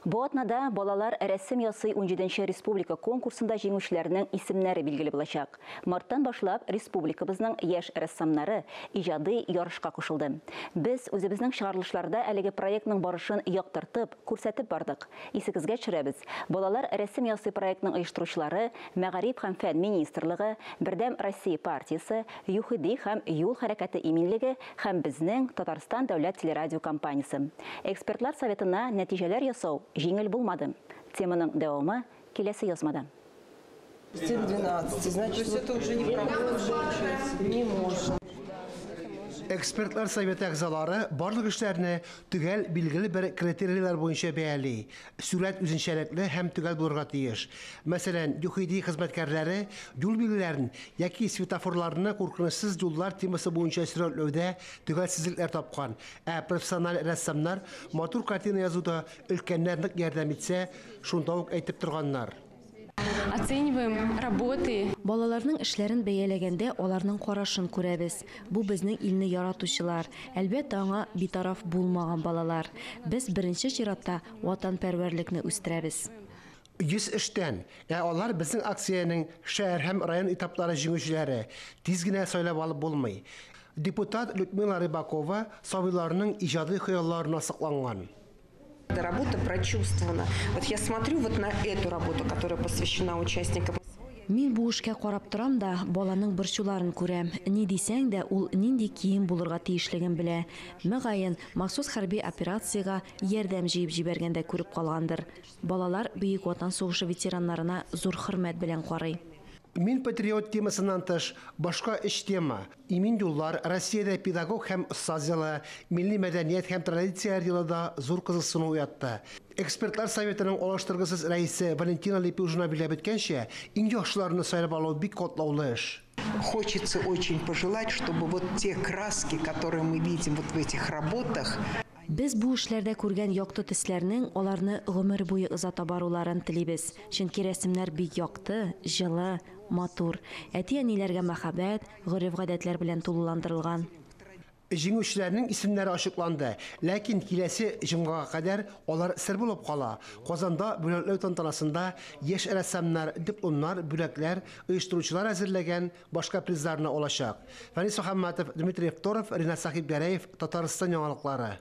Бу атнада «Балалар рәсем ясый» 17нче республика конкурсында җиңүчеләрнең исемнәре билгеле булачак. Марттан башлап республикабызның яшь рәссамнары иҗади ярышка кушылды. Без үзебезнең чыгарылышларда әлеге проектның барышын яктыртып, күрсәтеп бардык. Исегезгә төшерәбез, «Балалар рәсем ясый» проектның оештыручылары Мәгариф һәм фән министрлыгы, Бердәм Россия партиясе, ЮХИДИ һәм юл хәрәкәте иминлеге һәм безнең Татарстан дәүләт телерадиокомпаниясе. Экспертлар советына нәтиҗәләр ясау җиңел булмады. Теманың дәвамы киләсе язмада. 7:12, значит, То есть это уже не получается. Не может. Экспертлар советы әгъзалары барлык эшләрне төгәл билгеле бер критерийлар буенча бәяли. Сурәт үзенчәлекле һәм төгәл булырга тиеш. Мәсәлән, ЮХИДИ хезмәткәрләре юл билгеләрен яки светофорларны куркынычсыз юллар темасы буенча сурәтләүдә төгәлсезлекләр тапкан. Ә профессиональ рәссамнар матур картина язуда өлкәннәр нык ярдәм итсә, шунда ук әйтеп торганнар. Оцениваем работы. Балаларның эшләрен бәяләгәндә аларның карашын күрәбез. Бу безнең илне яратучылар, әлбәттә, аңа битараф булмаган балалар. Без беренче чиратта ватанпәрвәрлекне үстерәбез. 100 эштән, ә алар безнең акциянең шәһәр һәм район этаплары җиңүчеләре, тиз генә сайлап алып булмый. Депутат Людмила Рыбакова сабыйларының иҗади хыялларына сокланган. Работа прочувствована. Вот я смотрю вот на эту работу, которая посвящена участникам. Мин бу эшкә карап торам да, баланың борчуларын күрәм. Ни дисәң дә, ул нинди кием булырга тиешлеген белә. Мөгаен, махсус хәрби операциягә ярдәм җыеп җибәргәндә күреп калгандыр. Балалар Бөек Ватан сугышы ветераннарына зур хөрмәт белән карый. «Мин патриот» темасыннан тыш, башка өч тема: Имин юллар, Россиядә педагог һәм остаз елы, милли мәдәният һәм традицияләр елы да зур кызыксыну уятты. Экспертлар советының алыштыргысыз рәисе Валентина Лепюжина билгеләп үткәнчә, иң яхшыларны сайлап алу бик катлаулы эш. Хочется очень пожелать, чтобы вот те краски, которые мы видим вот в этих работах, Без бу эшләрдә күргән якты төсләрнең аларны гомер буе озата баруларын телибез. Чөнки рәсемнәр бик якты, җылы, матур. Әти-әниләргә мәхәббәт, гореф-гадәтләр белән тулыландырылган. Җиңүчеләрнең исемнәре ачыкланды, ләкин киләсе җомгага кадәр алар сер булып кала. Казанда бүләкләү тантанасында яшь рәссамнар дипломнар, бүләкләр, оештыручылар әзерләгән башка призларны алачак. Фәнис Мөхәммәтов, Дмитрий Второв, Ринат Сахибгәрәев, Татарстан яңалыклары.